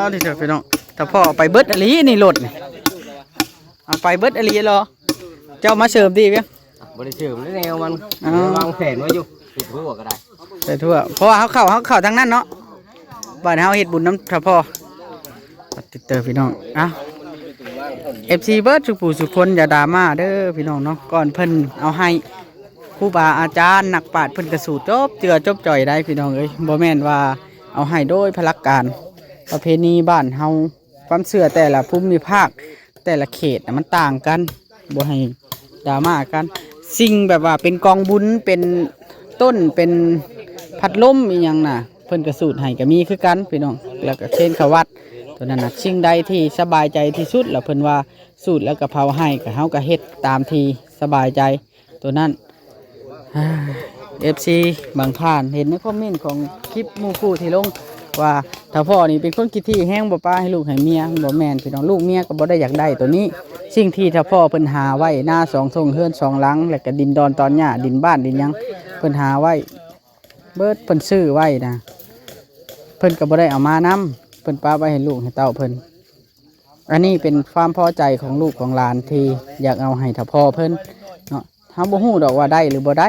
ເອົາເດີພີ່ນ້ອງ ຖ້າພໍ່ເອົາໄປເບິດອີ່ຫຼີນີ້ລົດນີ້ ເອົາໄປເບິດອີ່ຫຼີເນາະ. ເຈົ້າມາເສີມຕິວຽງ? ບໍ່ໄດ້ເສີມແລ້ວ ແນວມັນ ອໍ ວາງແຜນໄວ້ຢູ່ ເຮັດຮົ້ວກໍໄດ້ ເຮັດຮົ້ວ ເພາະວ່າເຮົາເຂົ້າ ເຮົາເຂົ້າທາງນັ້ນເນາະ ບາດເຮົາເຮັດບຸນນຳຖ້າພໍ່ ຕິດເຕີພີ່ນ້ອງ. ເອົ້າ ເອັຟຊີ ເບິດສູ່ຜູ້ສູ່ຄົນ ຢ່າດຣາມາເດີພີ່ນ້ອງເນາະ. ກ່ອນເພິ່ນເອົາໃຫ້ ຄູບາອາຈານນັກປາດເພິ່ນກະສູດຈົບເຈື່ອຈົບຈ່ອຍໄດ໋ພີ່ນ້ອງເອີຍ ບໍ່ແມ່ນວ່າເອົາໃຫ້ໂດຍພະລັກການ. ປະເພນີບ້ານເຮົາ ຄວາມເຊື່ອແຕ່ລະພູມິພາກ ແຕ່ລະເຂດນະມັນຕ່າງກັນ ບໍ່ໃຫ້ດຣາມາກັນ. ສິ່ງແບບວ່າເປັນກອງບຸນ ເປັນຕົ້ນ ເປັນພັດລົມອີ່ຫຍັງນະ ເພິ່ນກະສູດໃຫ້ກະມີຄືກັນພີ່ນ້ອງ. ແລ້ວກະເຄນເຂົ້າວັດ ໂຕນັ້ນນະ ສິ່ງໃດທີ່ສະບາຍໃຈທີ່ສຸດ ແລ້ວເພິ່ນວ່າສູດແລ້ວກະເຜົາໃຫ້ ກະເຮົາກະເຮັດຕາມທີ່ສະບາຍໃຈ ໂຕນັ້ນ. ເອັຟຊີ ບາງທ່ານເຫັນໃນຄອມເມັນຂອງຄລິບໝູ່ຄູ່ທີ່ລົງວ່າ ຖ້າພໍ່ນີ້ເປັນຄົນຂີ້ຖີ່ແຮງ ບໍ່ປະໃຫ້ລູກໃຫ້ເມຍ ມັນບໍ່ແມ່ນພີ່ນ້ອງ. ລູກເມຍກໍບໍ່ໄດ້ຢາກໄດ້ໂຕນີ້. ສິ່ງທີ່ຖ້າພໍ່ເພິ່ນຫາໄວ້ ນາສອງທົ່ງ ເຮືອນສອງຫຼັງ ແລ້ວກໍດິນດອນຕອນຫຍ້າ ດິນບ້ານດິນຫຍັງ ເພິ່ນຫາໄວ້ເບິດ ເພິ່ນຊື້ໄວ້ນະ ເພິ່ນກໍບໍ່ໄດ້ເອົາມານຳ ເພິ່ນປະໄວ້ໃຫ້ລູກໃຫ້ເຕົ້າເພິ່ນ. ອັນນີ້ເປັນຄວາມພໍໃຈຂອງລູກຂອງຫຼານທີ່ຢາກເອົາໃຫ້ຖ້າພໍ່ເພິ່ນເນາະ. ເຮົາບໍ່ຮູ້ດອກວ່າໄດ້ຫຼືບໍ່ໄດ້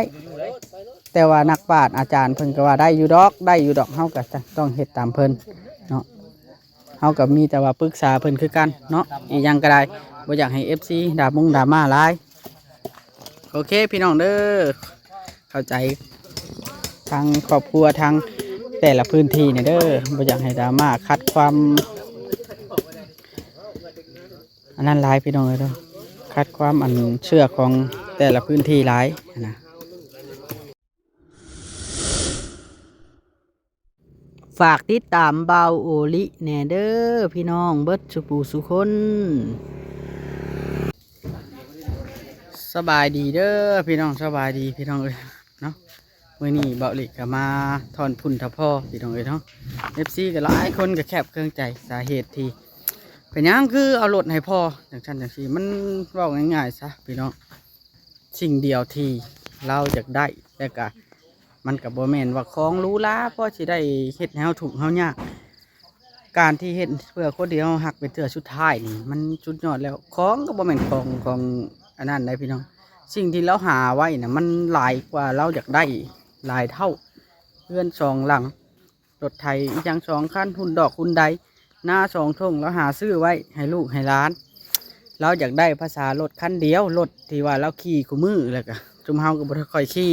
ແຕ່ວ່ານັກປາດອາຈານເພິ່ນກໍວ່າໄດ້ຢູ່ດອກ ໄດ້ຢູ່ດອກ ເຮົາກໍຈະຕ້ອງເຮັດຕາມເພິ່ນເນາະ. ເຮົາກໍມີແຕ່ວ່າປຶກສາເພິ່ນຄືກັນເນາະ. ອີ່ຫຍັງກໍໄດ້ ບໍ່ຢາກໃຫ້ເອັຟຊີດຣາມົງດຣາມາຫຼາຍ. ໂອເຄພີ່ນ້ອງເດີ ເຂົ້າໃຈທາງຄອບຄົວ ທາງແຕ່ລະພື້ນທີ່ນີ້ເດີ ບໍ່ຢາກໃຫ້ດຣາມາ ຂັດຄວາມອັນນັ້ນຫຼາຍພີ່ນ້ອງເອີຍເດີ ຂັດຄວາມອັນເຊື່ອຂອງແຕ່ລະພື້ນທີ່ຫຼາຍນະ. ຝາກຕິດຕາມບ່າວໂອລິແດ່ເດີພີ່ນ້ອງເບິດສູ່ຜູ້ສູ່ຄົນ. ສະບາຍດີເດີພີ່ນ້ອງ ສະບາຍດີພີ່ນ້ອງເອີຍເນາະ. ມື້ນີ້ບ່າວໂອລິກໍມາຖອນຝຸ່ນຖ້າພໍ່ພີ່ນ້ອງເອີຍເນາະ. ເອັຟຊີກໍຫຼາຍຄົນກໍແຄບເຄືອງໃຈ ສາເຫດທີ່ເປັນຫຍັງຄືເອົາລົດໃຫ້ພໍ່ຈັ່ງຊັ້ນຈັ່ງຊີ້ ມັນເວົ້າງ່າຍໆຊະພີ່ນ້ອງ ສິ່ງດຽວທີ່ລາວຢາກໄດ້ ແລ້ວກະ ມັນກະບໍ່ແມ່ນວ່າຂອງຫຼູຫຼາພໍຊິໄດ້ເຮັດໃຫ້ເຮົາທຸກເຮົາຍາກ. ການທີ່ເຮັດເພື່ອຄົນທີ່ເຮົາຮັກເປັນເທື່ອສຸດທ້າຍນີ້ ມັນສຸດຍອດແລ້ວ. ຂອງກໍບໍ່ແມ່ນຂອງ ຂອງອັນນັ້ນໃດ໋ພີ່ນ້ອງ. ສິ່ງທີ່ລາວຫາໄວ້ນະ ມັນຫຼາຍກວ່າລາວຢາກໄດ້ຫຼາຍເທົ່າ. ເຮືອນສອງຫຼັງ ລົດໄຖອີ່ຫຍັງສອງຄັນ ຮຸ່ນດອກຮຸ່ນໃດ ນາສອງທົ່ງ ລາວຫາຊື້ໄວ້ໃຫ້ລູກໃຫ້ຫຼານ. ລາວຢາກໄດ້ພາສາລົດຄັນດຽວ ລົດທີ່ວ່າລາວຂີ່ຄູ່ມື້ ແລ້ວກະຊຸມເຮົາກໍບໍ່ຄ່ອຍຂີ່.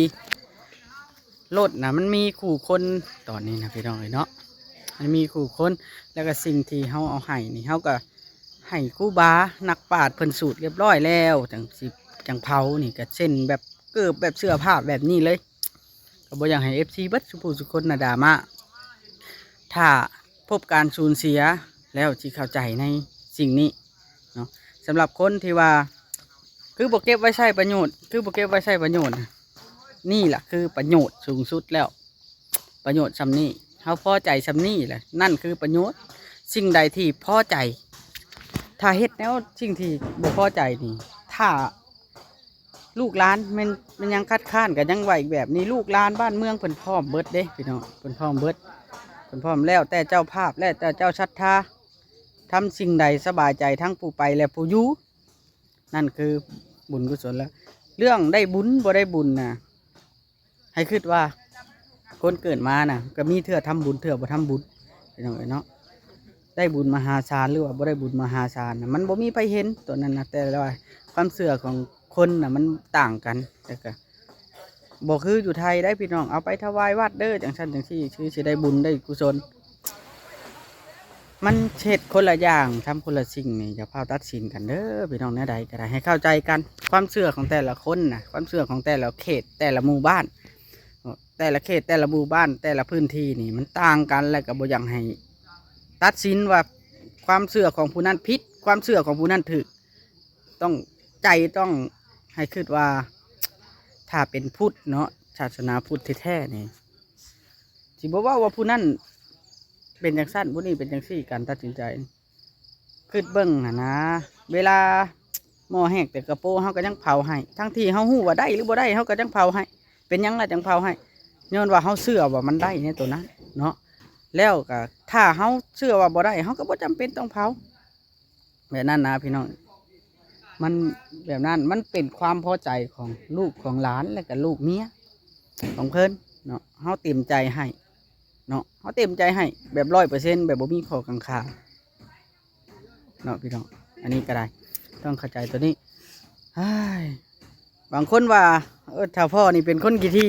ລົດນະມັນມີຄູ່ຄົນຕອນນີ້ນະພີ່ນ້ອງເອີຍເນາະ ມັນມີຄູ່ຄົນ. ແລ້ວກະສິ່ງທີ່ເຮົາເອົາໃຫ້ນີ້ ເຮົາກະໃຫ້ຄູບານັກປາດເພິ່ນສູດລຽບຮ້ອຍແລ້ວ ຈັ່ງຊິ ຈັ່ງເຜົານີ້ ກະເຊັ່ນແບບເກີບ ແບບເສື້ອຜ້າແບບນີ້ເລີຍ. ກໍບໍ່ຢາກໃຫ້ເອັຟຊີເບິດສູ່ຜູ້ສູ່ຄົນນະດຣາມາ. ຖ້າພົບການສູນເສຍແລ້ວຊິເຂົ້າໃຈໃນສິ່ງນີ້ເນາະ. ສຳລັບຄົນທີ່ວ່າ ຄືບໍ່ເກັບໄວ້ໃຊ້ປະໂຫຍດ ຄືບໍ່ເກັບໄວ້ໃຊ້ປະໂຫຍດ ນີ້ລະຄືປະໂຫຍດສູງສຸດແລ້ວ. ປະໂຫຍດສ່ຳນີ້ ເຮົາພໍໃຈສ່ຳນີ້ແຫຼະ ນັ້ນຄືປະໂຫຍດ. ສິ່ງໃດທີ່ພໍໃຈ ຖ້າເຮັດແນວສິ່ງທີ່ບໍ່ພໍໃຈນີ້ ຖ້າ ລູກຫຼານແມ່ນ ແມ່ນຫຍັງຄັດຄ້ານກໍຍັງວ່າອີກແບບນີ້ ລູກຫຼານບ້ານເມືອງເພິ່ນພ້ອມເບິດເດ້ພີ່ນ້ອງ ເພິ່ນພ້ອມເບິດ ເພິ່ນພ້ອມ. ແລ້ວແຕ່ເຈົ້າພາບ ແລ້ວແຕ່ເຈົ້າສັດທາ ທຳສິ່ງໃດສະບາຍໃຈທັງຜູ້ໄປ ແລະ ຜູ້ຢູ່ ນັ້ນຄືບຸນກຸສົນແລ້ວ. ເລື່ອງໄດ້ບຸນບໍ່ໄດ້ບຸນນະ ໃຫ້ຄິດວ່າຄົນເກີດມານະ ກໍມີເທື່ອທຳບຸນ ເທື່ອບໍ່ທຳບຸນ ພີ່ນ້ອງເອີຍເນາະ. ໄດ້ບຸນມະຫາສານ ຫຼືວ່າບໍ່ໄດ້ບຸນມະຫາສານນະ ມັນບໍ່ມີໃຜເຫັນໂຕນັ້ນນະ. ແຕ່ວ່າຄວາມເຊື່ອຂອງຄົນນະ ມັນຕ່າງກັນ ແລ້ວກະບໍ່ຄືຢູ່ໄທໄດ໋ພີ່ນ້ອງ. ເອົາໄປຖວາຍວັດເດີ ຈັ່ງຊັ້ນຈັ່ງຊີ້ ຄືຊິໄດ້ບຸນໄດ້ກຸສົນ. ມັນເຮັດຄົນລະຢ່າງ ທຳຄົນລະສິ່ງນີ້ ຢ່າຟ້າວຕັດສິນກັນເດີພີ່ນ້ອງ. ແນວໃດກໍໄດ້ໃຫ້ເຂົ້າໃຈກັນ ຄວາມເຊື່ອຂອງແຕ່ລະຄົນນະ ຄວາມເຊື່ອຂອງແຕ່ລະເຂດ ແຕ່ລະໝູ່ບ້ານ ແຕ່ລະເຂດ ແຕ່ລະໝູ່ບ້ານ ແຕ່ລະພື້ນທີ່ນີ້ມັນຕ່າງກັນ ແລ້ວກໍບໍ່ຢາກໃຫ້ຕັດສິນວ່າຄວາມເຊື່ອຂອງຜູ້ນັ້ນຜິດ ຄວາມເຊື່ອຂອງຜູ້ນັ້ນຖືກ. ຕ້ອງ ໃຈຕ້ອງໃຫ້ຄິດວ່າ ຖ້າເປັນພຸດເນາະ ສາສະໜາພຸດແທ້ໆນີ້ ຊິບໍ່ເວົ້າວ່າຜູ້ນັ້ນເປັນຈັ່ງຊັ້ນ ຜູ້ນີ້ເປັນຈັ່ງຊີ້. ການຕັດສິນໃຈ ຄິດເບິ່ງຫັ້ນນະ ເວລາໝໍ້ແຫກແຕ່ກະໂປ ເຮົາກໍຍັງເຜົາໃຫ້ ທັງທີ່ເຮົາຮູ້ວ່າໄດ້ຫຼືບໍ່ໄດ້ ເຮົາກໍຍັງເຜົາໃຫ້. ເປັນຫຍັງລະຈັ່ງເຜົາໃຫ້? ຍ້ອນວ່າເຮົາເຊື່ອວ່າມັນໄດ້ໃນໂຕນັ້ນເນາະ. ແລ້ວກໍຖ້າເຮົາເຊື່ອວ່າບໍ່ໄດ້ ເຮົາກໍບໍ່ຈຳເປັນຕ້ອງເຜົາ ແບບນັ້ນນະພີ່ນ້ອງ. ມັນແບບນັ້ນ ມັນເປັນຄວາມພໍໃຈຂອງລູກຂອງຫຼານ ແລະກະລູກເມຍຂອງເພິ່ນເນາະ. ເຮົາເຕັມໃຈໃຫ້ເນາະ ເຮົາເຕັມໃຈໃຫ້ແບບຮ້ອຍເປີເຊັນ ແບບບໍ່ມີຂໍ້ກັງຄາເນາະພີ່ນ້ອງ. ອັນນີ້ກໍໄດ້ ຕ້ອງເຂົ້າໃຈໂຕນີ້. ເຮີ້ຍ ບາງຄົນວ່າ ເອີ ຖ້າພໍ່ນີ້ເປັນຄົນຂີ້ຖີ່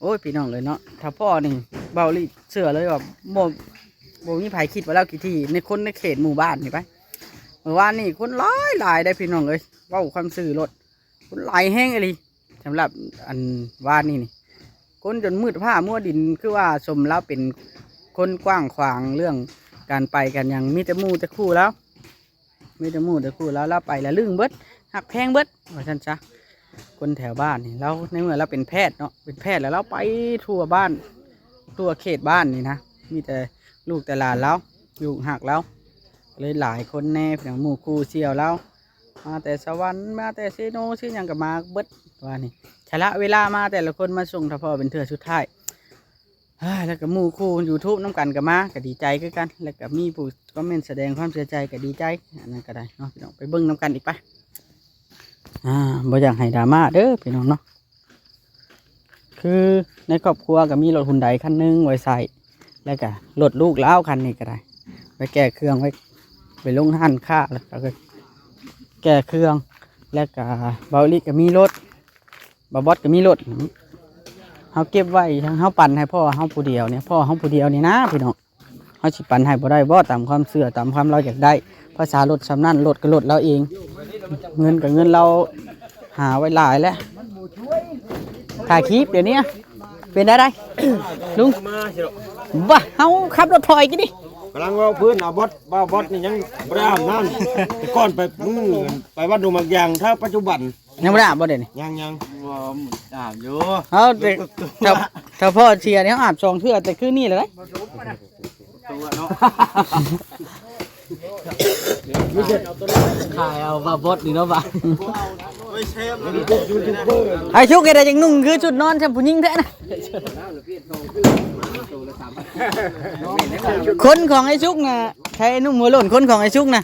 ໂອ້ຍ ພີ່ນ້ອງເອີຍເນາະ ຖ້າພໍ່ນີ້ ເບົາລີເຊື່ອເລີຍວ່າ ບໍ່ ບໍ່ມີໃຜຄິດວ່າລາວຂີ້ຖີ່ ໃນຄົນໃນເຂດໝູ່ບ້ານນີ້ໄປ. ເມື່ອວານນີ້ຄົນຫຼາຍໆ ເດ້ພີ່ນ້ອງເອີຍ ເວົ້າຄວາມຊື່ໂລດ ຄົນຫຼາຍແຮງອີ່ຫຼີ. ສຳລັບອັນວານນີ້ນີ້ ຄົນຈົນມືດຟ້າມົວດິນ ຄືວ່າສົມລາວເປັນຄົນກວ້າງຂວາງເລື່ອງການໄປການຫຍັງ ມີແຕ່ໝູ່ແຕ່ຄູ່ລາວ ມີແຕ່ໝູ່ແຕ່ຄູ່ລາວ ລາວໄປລະລຶ້ງເບິດ ຮັກແພງເບິດ ວ່າຊັ້ນຊະ. ຄົນແຖວບ້ານນີ້ ລາວ ໃນເມື່ອລາວເປັນແພດເນາະ ເປັນແພດແລ້ວລາວໄປທົ່ວບ້ານ ທົ່ວເຂດບ້ານນີ້ນະ ມີແຕ່ລູກແຕ່ຫຼານລາວ ລູກຮັກລາວ ເລີຍຫຼາຍຄົນແດ່ ຫູ່ຄູ່ສ່ຽວລາວ ມາແຕ່ສະຫວັນ ມາແຕ່ເຊໂນເຊຫຍັງກໍມາເບິດ ວ່ານີ້ ສະຫຼະເວລາມາ ແຕ່ລະຄົນມາສົ່ງຖ້າພໍ່ເປັນເທື່ອສຸດທ້າຍ. ເຮີ້ຍ ແລ້ວກໍໝູ່ຄູ່ຢູທູບນຳກັນກໍມາ ກໍດີໃຈຄືກັນ ແລ້ວກໍມີຜູ້ຄອມເມັນສະແດງຄວາມເສຍໃຈ ກໍດີໃຈ. ອັນນັ້ນກໍໄດ້ເນາະພີ່ນ້ອງ ໄປເບິ່ງນຳກັນອີກໄປ. ອ່າ ບໍ່ຢາກໃຫ້ດຣາມາເດີພີ່ນ້ອງເນາະ ຄືໃນຄອບຄົວກໍມີລົດຮຸນໄດຄັນໜຶ່ງໄວ້ໃຊ້ ແລ້ວກະລົດລູກລາວຄັນນີ້ກໍໄດ້ ໄວ້ແກ່ເຄື່ອງ ໄວ້ ໄປລົງຮ້ານຄ້າ ແລ້ວກໍແກ່ເຄື່ອງ ແລ້ວກະເບົາລີກໍມີລົດ ເບົາບອດກໍມີລົດ. ເຮົາເກັບໄວ້ ທັງເຮົາປັນໃຫ້ພໍ່ເຮົາຜູ້ດຽວນີ້ ພໍ່ເຮົາຜູ້ດຽວນີ້ນະພີ່ນ້ອງ. ເຮົາຊິປັນໃຫ້ບໍ່ໄດ້ບໍ່ ຕາມຄວາມເຊື່ອ ຕາມຄວາມລາວຢາກໄດ້. ພາສາລົດສ່ຳນັ້ນ ລົດກໍລົດລາວເອງ ເງິນກໍເງິນລາວຫາໄວ້ຫຼາຍແລ້ວ. ຖ່າຍຄລິບດຽວນີ້ ເປັນໄດ້ໄດ໋ລຸງ? ບໍ່ ເຮົາຂັບລົດຖອຍກິນນີ້ ກຳລັງເວົ້າພື້ນ ເອົາບອດ ເວົ້າບອດນີ້ຍັງບໍ່ໄດ້ອາບນ້ຳ ແຕ່ກ່ອນໄປມື້ໄປວັດດວງບາງຢ່າງ ຖ້າປັດຈຸບັນ ຍັງບໍ່ໄດ້ອາບບໍ່ດຽວນີ້? ຍັງໆ ບໍ່ອາບຢູ່ ເຮົາແຕ່ ຖ້າ ຖ້າພໍ່ເສຍນີ້ເຮົາອາບສອງເທື່ອ ແຕ່ຄືນນີ້ແຫຼະໄດ໋ ຕົວເນາະ ຂາຍເອົາວ່າບອດນີ້ເນາະ ວ່າ ໄອ້ຊຸກເຮັດໃດຈັ່ງນຸ່ງຄືຊຸດນອນຊ່ຳຜູ້ຍິງແທ້ນະ. ຄົນຂອງໄອ້ຊຸກນະ ໃຜໜຸ່ມຫົວໂລ້ນ ຄົນຂອງໄອ້ຊຸກນະ?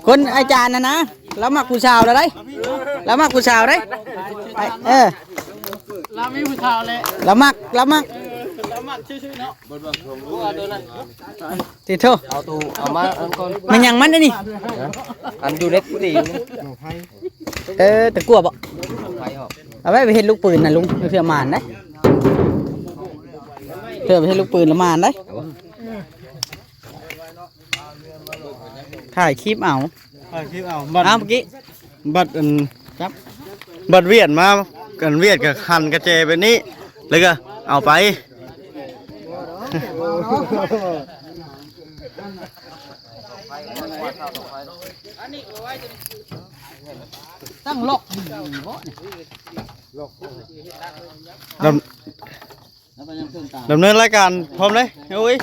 ຄົນອາຈານນະນະ ລາວມັກຜູ້ສາວລະໄດ໋ ລາວມັກຜູ້ສາວໄດ໋ ເອີ ລາວມີຜູ້ສາວແຫຼະ ລາວມັກ ລາວມັກ ເອີ ລາວມັກຊື່ໆເນາະ ຕິໂທ ເອົາໂຕ ເອົາມາອັນກ່ອນ ແມ່ນຫຍັງມັນອັນນີ້? ອັນຢູ່ໃນຕີນ ເອີ ຕະกั่ວບໍ? ໄຟອອກ ເອົາໄວ້ໄປເຮັດລູກປືນນະລຸງ ເພື່ອໝານໄດ໋ ເພື່ອໄປເຮັດລູກປືນລະໝານໄດ໋. ຖ່າຍຄລິບເອົາ ຖ່າຍຄລິບເອົາ ບັດ ເອົາເມື່ອກີ້ ບັດອັນ ຈັບ ບັດຫວຽດມາ ກັນຫວຽດກໍຫັນກະແຈແບບນີ້ ແລ້ວກໍເອົາໄປ ຕັ້ງລັອກດີບໍ່ນີ້? ດຳ ດຳເນີນລາຍການພ້ອມເລີຍ ໂອ້ຍ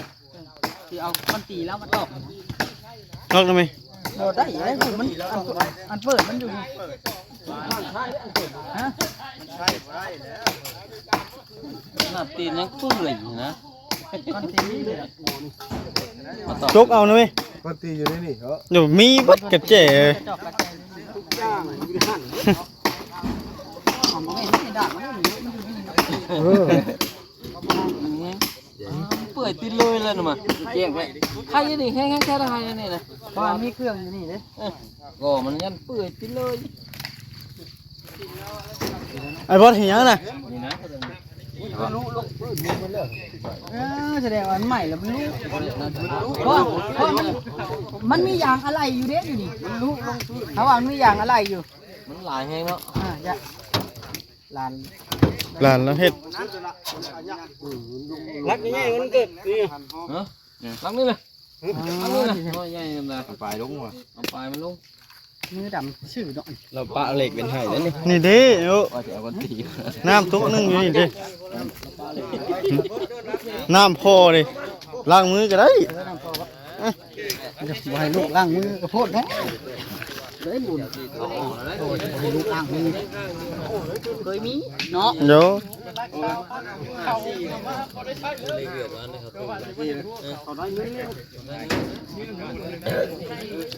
ຊິເອົາມັນຕີແລ້ວມາຕອກ ລັອກໄດ້ໄໝ? ບໍ່ໄດ້ ໄດ້ ມັນ ອັນ ອັນເປີດມັນຢູ່ ຮະ ໜ້າຕີນຍັງເປື່ອຍຢູ່ນະ ມັນຕີ ຈົກເອົານະເວີຍ ມັນຕີຢູ່ໃນນີ້ເນາະ ດຽວມີເບິດກະແຈ ເອີ ເປື່ອຍຕິດເລີຍແລ້ວນະມາ ແຈ້ງໄວ້ ໃຫ້ນີ້ແຮງໆ ແທ້ໃຫ້ນີ້ນະ ເພາະວ່າມີເຄື່ອງຢູ່ນີ້ເດ້ ເອີ ກໍມັນຍັນເປື່ອຍຕິດເລີຍ ໄອ້ບອດເຮັດຫຍັງນະ ນີ້ນະ ເອີ ສະແດງວ່າມັນໃໝ່ແລ້ວມັນລຸ ເພາະ ເພາະມັນ ມັນມີຢາງອະໄຫຼຢູ່ເດ້ ຢູ່ນີ້ ມັນລຸລົງພື້ນ ເພາະວ່າມັນມີຢາງອະໄຫຼຢູ່ ມັນຫຼາຍແຮງເນາະ ອ່າ ຢາ ຫຼານ ຫຼານລາວເຮັດ ລັກໃຫຍ່ມັນເກີດນີ້ ຮະ ລັກນີ້ນະ ລັກນີ້ນະ ນ້ອຍໃຫຍ່ນະ ເອົາປາຍລົງວ່າ ເອົາປາຍມັນລົງ ມືດຳຊື່ເນາະ ລາວປະເຫຼັກເປັນໄຫ້ແລ້ວນີ້ ນີ້ເດ້ ໂອ້ ວ່າຊິເອົາກັນຕີ ນ້ຳຕົກໜຶ່ງຢູ່ນີ້ເດ້ ນ້ຳພໍເດ້ ລ້າງມືກໍໄດ້ ບໍ່ໃຫ້ລູກລ້າງມືກໍໂພດແທ້ ເລີຍບຸນ ເອີ ໃຫ້ລູກອ່າງນີ້ ເຄີຍມີເນາະ ໂດ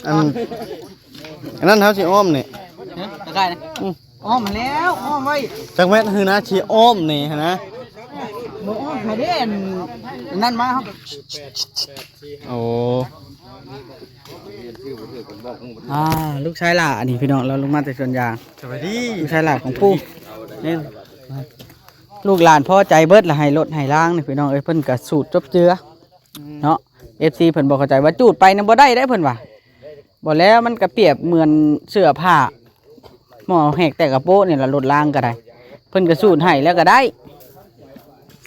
ອັນ ອັນນັ້ນເຮົາຊິອ້ອມນີ້ ຮະ? ຕະໄຄຣນະ? ອືມ ອ້ອມແລ້ວ ອ້ອມໄວ້ ຈັກແມ່ນຄືນະ ຊິອ້ອມນີ້ຫັ້ນນະ ບໍ່ອ້ອມໃຜເດ້ ອັນ ອັນນັ້ນມາ ໂອ້ ອ່າ ລູກຊາຍຫຼ້າ ອັນນີ້ພີ່ນ້ອງ ລາວລົງມາແຕ່ສວນຢາງ ສະບາຍດີ ລູກຊາຍຫຼ້າຂອງປູ່ ນີ້ ລູກຫຼານພໍໃຈເບິດລະ ໃຫ້ລົດໃຫ້ລາງນີ້ພີ່ນ້ອງເອີຍ ເພິ່ນກະສູດຈົບເຈືອ ອືມ ເນາະ ເອັຟຊີ ເພິ່ນບໍ່ເຂົ້າໃຈວ່າຈູດໄປນະບໍ່ໄດ້ເດ້ ເພິ່ນວ່າ ບໍ່ແລ້ວມັນກະປຽບເໝືອນເສື້ອຜ້າ ໝໍ້ແຫກແຕ່ກະໂປະນີ້ລະ ລົດລາງກະໄດ້ ເພິ່ນກະສູດໃຫ້ແລ້ວກະໄດ້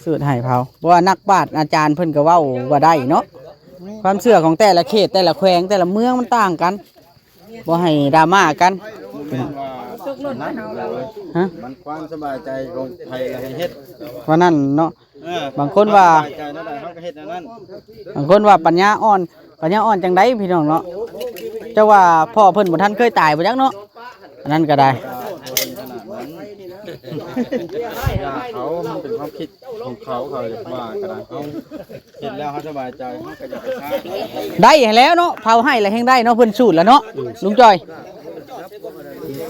ສູດໃຫ້ເຜົາ ເພາະວ່ານັກປາດອາຈານເພິ່ນກະເວົ້າວ່າໄດ້ເນາະ ຄວາມເຊື່ອຂອງແຕ່ລະເຂດ ແຕ່ລະແຂວງ ແຕ່ລະເມືອງມັນຕ່າງກັນ ບໍ່ໃຫ້ດຣາມາກັນ ຮະ? ມັນຄວາມສະບາຍໃຈຂອງໃຜລະໃຫ້ເຮັດ ວ່ານັ້ນເນາະ ເອີ ບາງຄົນວ່າ ສະບາຍໃຈແນວໃດເຮົາກະເຮັດແນວນັ້ນ ບາງຄົນວ່າປັນຍາອ່ອນ ປັນຍາອ່ອນຈັ່ງໃດພີ່ນ້ອງເນາະ ເຈົ້າວ່າພໍ່ເພິ່ນບໍ່ທັນເຄີຍຕາຍບໍ່ຈັກເນາະ ອັນນັ້ນກະໄດ້ ຢ່າເຂົາ ມັນເປັນຄວາມຄິດຂອງເຂົາ ເຂົາຢາກວ່າກະໄດ້ ເຮົາເຮັດແລ້ວເຮົາສະບາຍໃຈ ເຮົາກະຢ່າໄປຄ້ານ ໄດ້ຫັ້ນແລ້ວເນາະ ເຜົາໃຫ້ລະແຮ່ງໄດ້ເນາະ ເພິ່ນສູດລະເນາະ ອືມ ລຸງຈ້ອຍ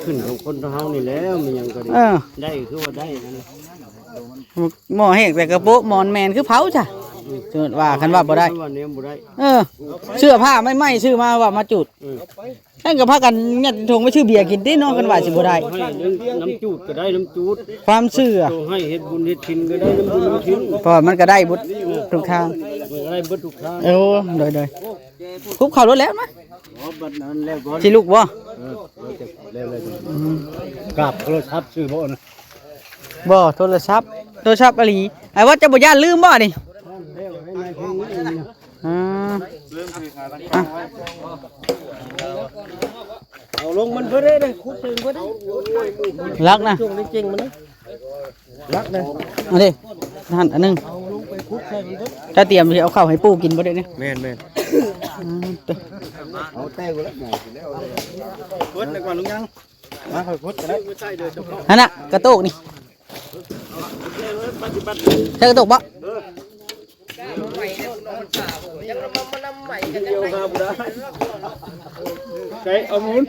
ຂຶ້ນຂອງຄົນເຮົານີ້ແລ້ວ ມີຫຍັງກະໄດ້ ເອີ ໄດ້ຄືວ່າໄດ້ຫັ້ນ ໝໍ້ແຫກແຕ່ກະໂປະ ໝອນແມ່ນຄືເຜົາຊະ ອືມ ສົມມຸດວ່າ ຄັນວ່າບໍ່ໄດ້ ຄັນວ່າແນວບໍ່ໄດ້ ເອີ ເສື້ອຜ້າໃໝ່ໆ ຊື້ມາວ່າມາຈູດ ອືມ ນັ້ນກະພາກັນຍັດຖົງໄປຊື້ເບຍກິນຕິເນາະ ຄັນວ່າຊິບໍ່ໄດ້ ໃຫ້ນ້ຳ ນ້ຳຈູດກະໄດ້ ນ້ຳຈູດ ຄວາມເຊື່ອ ໂຕໃຫ້ເຮັດບຸນເຮັດສິນກະໄດ້ ນ້ຳບຸນນ້ຳສິນ ເພາະວ່າມັນກະໄດ້ເບິດທຸກທາງ ມັນກະໄດ້ເບິດທຸກທາງ ໂອ້ ໂດຍໆ ຄຸບເຂົ້າລົດແລ້ວມາ ອໍ ບັດນັ້ນແລ້ວກ່ອນ ຊິລຸກບໍ່? ເອີ ແລ້ວ ແລ້ວ ອືມ ກາບໂທລະສັບຊື້ບໍ່ນະ? ບໍ່ ໂທລະສັບ ໂທລະສັບອີ່ຫຼີ ອ້າຍວັດ ເຈົ້າບໍ່ຢ້ານລືມບໍ່ນີ້? ອ່າ ອ່ະ ເອົາລົງມັນເບິດເດ້ ຂຸດໃສ່ມັນເບິດເດ້ ຫຼັກນະ ຊ່ວງໄດ້ເກັ່ງມັນນະ ຫຼັກນະ ເອົາເດ້ ຫັ້ນອັນໜຶ່ງ ເອົາລົງໄປຂຸດໃສ່ມັນເບິດ ຈະຕຽມຊິເອົາເຂົ້າໃຫ້ປູ່ກິນບໍ່ເດ້ນີ້ ແມ່ນໆ ອ່າ ເອົາແຕ່ງແລ້ວ ເບິດແລ້ວກ່ອນລຸງຍັງ ມາຄ່ອຍຂຸດກະໄດ້ ຫັ້ນນະ ກະໂຕກນີ້ ໃຊ້ກະໂຕກບໍ່?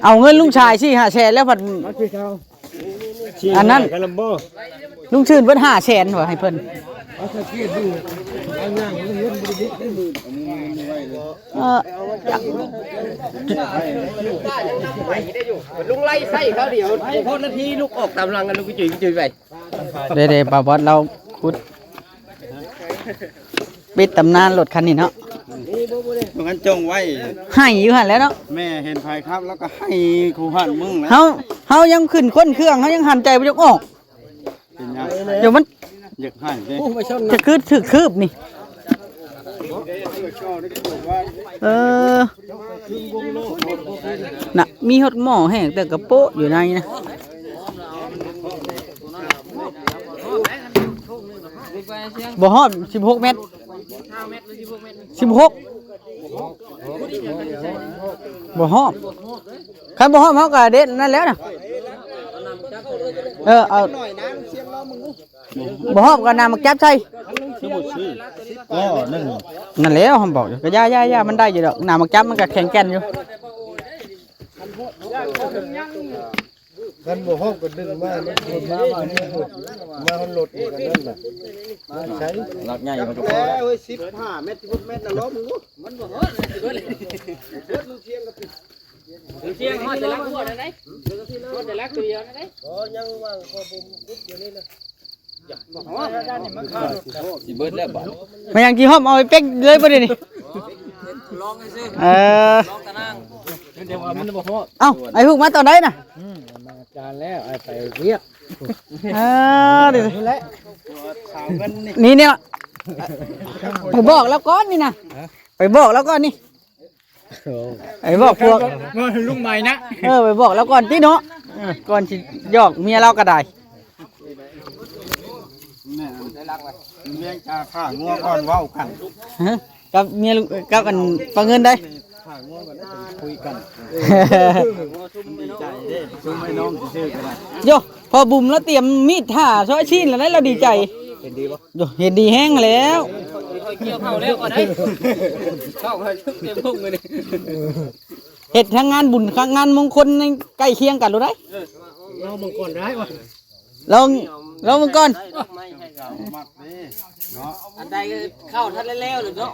ເອົາເງິນລຸງຊາຍສີ່ຫ້າແສນແລ້ວພັດ ອັນນັ້ນ ລຸງຊື່ນເບິດຫ້າແສນວ່າໃຫ້ເພິ່ນ ເອີ ລຸງໄລ່ໃສ່ເຂົາດຽວ ພໍນາທີລຸກອອກຕາມຫຼັງ ລຸງກະຈຸຍກະຈຸຍໄປ ເດ້ໆ ບ່າວບອດລາວຂຸດ ປິດຕຳນານລົດຄັນນີ້ເນາະ ຕົງນັ້ນຈົ່ງໄວ້ ໃຫ້ຢູ່ຫັ້ນແຫຼະເນາະ ແມ່ເຫັນໃຜຂັບລາວກະໃຫ້ຄູ່ຫັ້ນມຶງແຫຼະ ເຮົາ ເຮົາຍັງຂຶ້ນຄົ້ນເຄື່ອງ ເຮົາຍັງຫັນໃຈບໍ່ຢາກອອກ ເປັນຫຍັງ ດຽວມັນ ຢາກໃຫ້ເດ້ ຈະຄືຖືກຄືບນີ້ ເອີ ນະ ມີຮອດໝໍ້ແຫ້ງແຕ່ກະໂປະຢູ່ໃນນະ ບໍ່ຮອດສິບຫົກແມັດ ສິບຫົກ ບໍ່ຮອດ ຄັນບໍ່ຮອດເຮົາກະເດັດນັ້ນແຫຼະນະ ເອີ ເອົາ ບໍ່ຮອບກະເອົາໜາມໝາກຈັບໃສ່ ຄືບໍ່ຊື້ ກໍໜຶ່ງ ນັ້ນແຫຼະ ເຮົາບອກຢູ່ ກະຢ່າໆໆ ມັນໄດ້ຢູ່ດອກ ໜາມໝາກຈັບມັນກະແຂງແກ່ນຢູ່ ຄັນບໍ່ຮອບກະດຶງມາ ມາຮອດລົດນີ້ກະນັ້ນນະ ໃສ່ ຫຼັກໃຫຍ່ ແຕ່ເອີຍ ສິບຫ້າແມັດ ສິບຫົກແມັດນະ ລອງເບິ່ງດູ ມັນບໍ່ຮອດ ຮອດແຕ່ຫຼັກຫົວນັ້ນໄດ໋ ຮອດແຕ່ຫຼັກຕົວດຽວນັ້ນໄດ໋ ບໍ່ ຍັງວາງຂໍ້ມູນ ຊິເບິດແລ້ວບາດ ມາຫຍັງຈີ່ຮອບ ເອົາໄອ້ເປັກເລີຍບໍ່ໄດ້ນີ້ ລອງຊື່ໆ ເອີ ລອງຕານາງ ແຕ່ວ່າມັນບໍ່ຮອດ ເອົ້າ ໄອ້ພຸກມາຕອນໃດນະ ອືມ ມາຈານແລ້ວ ໄອ້ໄປວຽກ ເອີ ນີ້ແຫຼະ ນີ້ນີ້ລະ ໄປບອກລາວກ່ອນນີ້ນະ ໄປບອກລາວກ່ອນນີ້ ໂອ້ ໄປບອກພວກ ມາລຸງໃໝ່ນະ ເອີ ໄປບອກລາວກ່ອນຕິເນາະ ເອີ ກ່ອນຊິຫຍອກເມຍລາວກະໄດ້ ແມ່ນ ເມຍຈາຂ້າງົວກ່ອນເວົ້າກັນ ຮະ ກັບເມຍ ກັບອັນປາເງິນໄດ คุยกัน ดีใจเด้ ซุมไอ้น้องซื่อๆ ก็ได้ โย พ่อบุ๋มแล้วเตรียมมีดถ่าซอยชิ้นแล้วนะ เราดีใจ เห็นดีบ่ โย เห็นดีแฮงแล้ว เกี่ยวเข้าแล้วก็ได้ เข้ามาเต็มทุ่งเลย เฮ็ดทั้งงานบุญทั้งงานมงคลในใกล้เคียงกันโลดได้ ลองเบิ่งก่อนได้วะ ลอง ลองเบิ่งก่อน อันใดเข้าทันแล้วๆ เลยเนาะ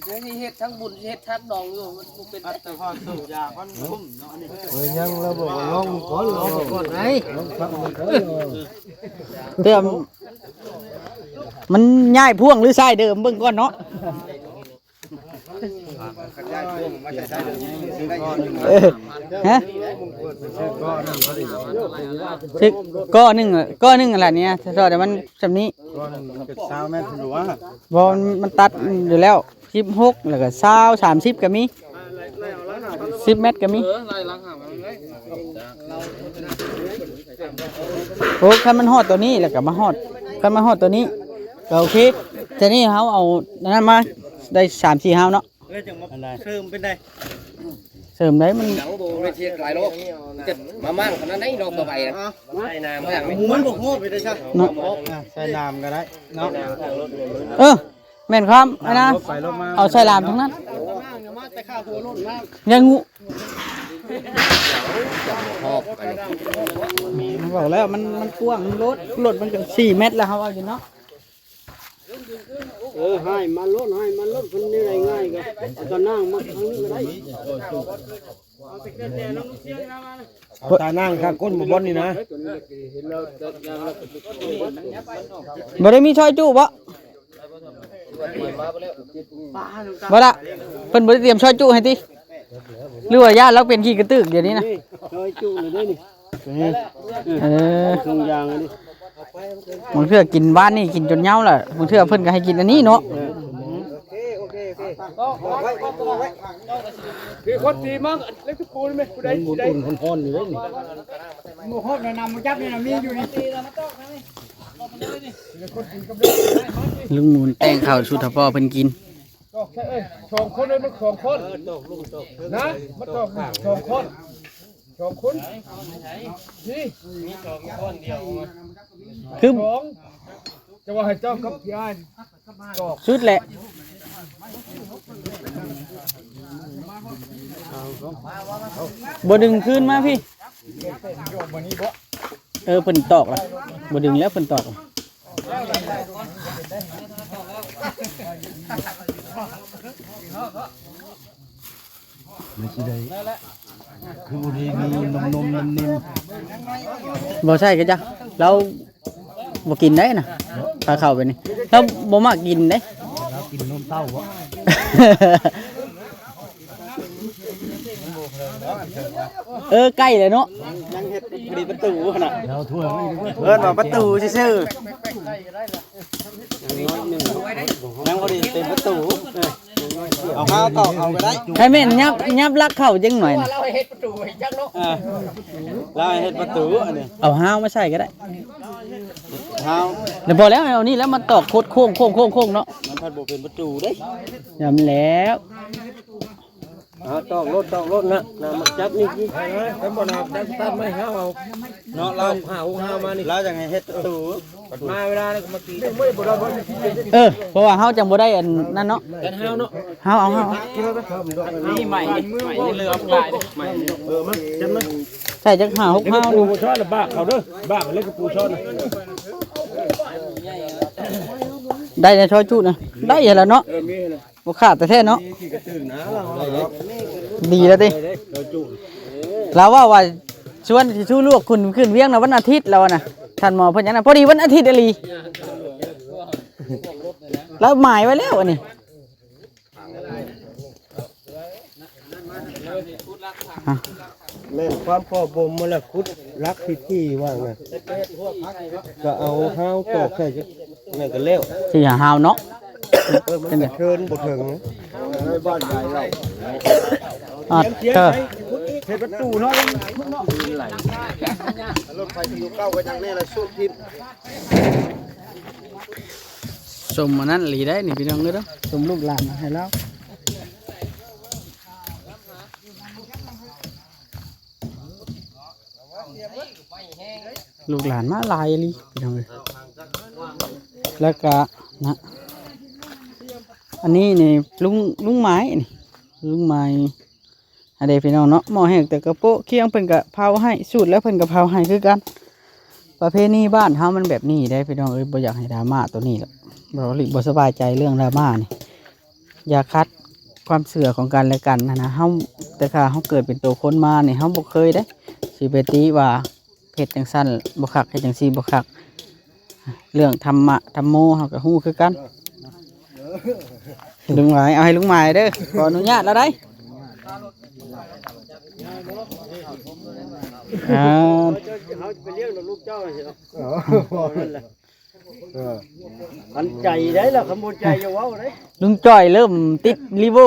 สิเฮ็ดทั้งบุญ สิเฮ็ดทั้งดองอยู่ มันบ่เป็น อัดแต่พอสูบยาก่อนคุ้มเนาะ อันนี้ เอ้ย ยัง เราบอกว่าลองก่อน ลองก่อน ได้ ลองฟังมันก่อน เพื่อมันย้ายพ่วงหรือสายเดิมเบิ่งก่อนเนาะ เออ ฮะ สิบ ก้อนหนึ่ง ก้อนหนึ่งหั่นล่ะเนี่ย ซอยแต่มันส่ำนี้ ก้อนหนึ่งมันก็ซาวแมตรหรือว่า บ่ มัน มันตัดอยู่แล้ว สิบหก แล้วก็ซาว สามสิบ ก็มี สิบ แมตรก็มี โอ้ คันมันฮอดตัวนี้แล้วก็มาฮอด คันมาฮอดตัวนี้ก็โอเค ทีนี้เฮาเอาอันนั้นมาได้ สามสี่ ฮาวเนาะ แล้วจังมา อันใด เสริมเป็นได เสริมได้มัน หยังบ่แม่นสิเฮ็ดหลายรอบ แต่มามั่งขนาดไหนรอบต่อไปนะ ใส่น้ำ มันบ่พอไปได้ซะ เนาะ อ่ะ ใส่น้ำก็ได้เนาะ เออ แม่นความ อันนะ ลบไปลบมา เอาใส่ลามทั้งนั้น ยังงู พอกอันนี้ บอกแล้วมัน มันกว้าง มันรถ รถมันก็สี่เมตรแล้ว เฮาเอาอยู่เนาะ เออ ให้มันโลด ให้มันโลด มันได้ง่ายก็เอาตานั่งมาทางนี้ก็ได้ เอาตานั่งข้างก้นบ่บ่อนนี่นะ บ่ได้มีซอยจุบ่ บ่ละ เพิ่นบ่ได้เตรียมซอยจุให้ติ หรือว่าย่านเราเป็นขี้กระตึกเดี๋ยวนี้นะ ซอยจุเลยเด้นี่ เออ เออ ถุงยางอันนี้ บางเทื่อกินบ้านนี่กินจนเหย้าแหละ บางเทื่อเพิ่นก็ให้กินอันนี้เนาะ เออ คือคนตีมั้ง เล็กตะปูนี่แม่ ผู้ใด มัน ผู้ใด อุ่นๆ ฮ้อนๆ อยู่เด้นี่ หมู่ฮอดแนะนำมาจับนี่นะ มีอยู่นี่ ลุงหมุนแต่งข้าวสู่ทะพ่อเพิ่นกิน ตอกใส่ เอ้ย สองคนเลย มันสองคน นะ มันตอกสองคน สองคน นี่ มีสองคนเดียว คือ สอง จะว่าให้เจ้ากับพี่อ้าย สุดแหละ บ่ดึงคืนมาพี่ เออ เพิ่นตอกละ บ่ดึงแล้ว เพิ่นตอกละ มันสิได้ คือบ่ได้มีนมๆ นิ่มๆ บ่ใช่ก็จ้ะ เราบ่กินได้นะ พาเข้าไปนี่ เราบ่มักกินเด้ เรากินนมเต้าบ่ เออ ใกล้แล้วเนาะ ยังเฮ็ดผลิตประตูหั่นน่ะ เราถ้วยไม่ได้ เอิ้นว่าประตูซื่อๆ ยังบ่ได้เต็มประตู เอาข้าวตอกเอาก็ได้ ให้แม่นยับ ยับลักเข้าจังหน่อยนะ เออ ลาวเฮ็ดประตูอันนี้ เอาฮาวมาใส่ก็ได้ ฮาว เดี๋ยวพอแล้ว เอานี่แล้วมาตอกโคตรโค้งๆๆๆ เนาะ มันพัดบ่เป็นประตูเด้ ยำแล้ว เอาตอกโลด ตอกโลดนะ นะ มาจับนี่ ไปนะ ไปบ่นะ ตัด ตัดไม้ฮาวเอา เนาะ ลาวหาหุงฮาวมานี่ ลาวจังให้เฮ็ดประตู มาเวลานี้ก็มาตี เออ เพราะว่าเฮาจังบ่ได้อันนั้นเนาะ กันฮาวเนาะ เฮาเอา เฮาเอา นี่ใหม่ ใหม่เรือเอาปลาย ใหม่ เออ มาจับมา ใส่จักห้าหกฮาว ปูช้อนน่ะบากเขาเด้อ บากเล็กปูช้อนน่ะ ได้ในซอยจุนะ ได้อยู่แล้วเนาะ เออ มีแล้ว บ่ขาดแต่แท้เนาะ ดีแล้วติ ลาวว่าว่าชวนสิชูลูกขึ้น ขึ้นเวียงนะวันอาทิตย์ ลาวว่านะ ท่านหมอเพิ่นหยังนะ พอดีวันอาทิตย์อีหลี ลาวหมายไว้แล้วอันนี้ แม่นความพ่อบ่มมาแล้ว ขุดหลักพิธีว่าไง ก็เอาฮาวตอกใส่จักนั่นก็แล้ว สิหาฮาวเนาะ เออ มันก็เชิญบ่ถึง บ้านใหญ่เรา อ่ะ เธอ เฮ็ดประตูเนาะ รถไฟอยู่เก่าก็ยังนี่ละ สุดทิศ สมอันนั้นอีหลีได้นี่พี่น้องเอ้ยเนาะ สมลูกหลานให้ลาว ລູກຫຼານມາຫຼາຍອີ່ຫຼີພີ່ນ້ອງເອີຍ. ແລ້ວກະນະ ອັນນີ້ນີ້ລຸງ ລຸງໝາຍນີ້ ລຸງໝາຍ ອັນເດ້ພີ່ນ້ອງເນາະ. ໝໍ້ແຫ້ງແຕ່ກະໂປະຄຽງ ເພິ່ນກະເຜົາໃຫ້ ສູດແລ້ວເພິ່ນກະເຜົາໃຫ້ຄືກັນ. ປະເພນີບ້ານເຮົາມັນແບບນີ້ເດ້ພີ່ນ້ອງເອີຍ. ບໍ່ຢາກໃຫ້ດຣາມາໂຕນີ້ແຫຼະ ບໍ່ ບໍ່ສະບາຍໃຈເລື່ອງດຣາມານີ້. ຢ່າຂັດຄວາມເຊື່ອຂອງກັນແລະກັນຫັ້ນນະ. ເຮົາ ແຕ່ຖ້າເຮົາເກີດເປັນໂຕຄົນມານີ້ ເຮົາບໍ່ເຄີຍເດ້ ຊິໄປຕິວ່າເຮັດຈັ່ງຊັ້ນບໍ່ຄັກ ເຮັດຈັ່ງຊີ້ບໍ່ຄັກ. ເລື່ອງທຳມະທຳໂມເຮົາກະຮູ້ຄືກັນ. ລຸງໝາຍ ເອົາໃຫ້ລຸງໝາຍເດີ ຂໍອະນຸຍາດລາວໄດ໋. ອ່າ ເຮົາຈະໄປລ້ຽງລູກເຈົ້າໃຫ້ເນາະ. ເອີ ຄັນໃຈໄດ້ລະ ຄັນບໍ່ໃຈຢ່າເວົ້າເດ້. ລຸງຈ້ອຍເລີ່ມຕິດລີໂວ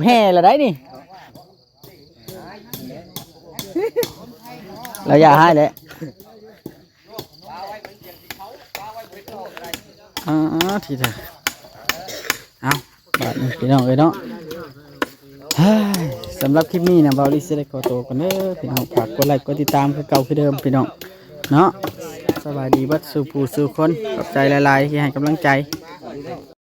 ແຫ່ລະໄດ໋ນີ້ ລະຢ່າໃຫ້ແຫຼະ. ອ່າ ທີ່ ເອົາ ບາດນີ້ພີ່ນ້ອງເອີຍເນາະ. ເຮີ້ຍ ສຳລັບຄລິບນີ້ນະ ເບົາລີຊິໄດ້ຂໍໂຕກ່ອນເດີພີ່ນ້ອງ. ຝາກກົດໄລກົດຕິດຕາມຄືເກົ່າຄືເດີມພີ່ນ້ອງເນາະ. ສະບາຍດີເບິດສູ່ຜູ້ສູ່ຄົນ ຂອບໃຈຫຼາຍໆທີ່ໃຫ້ກຳລັງໃຈ.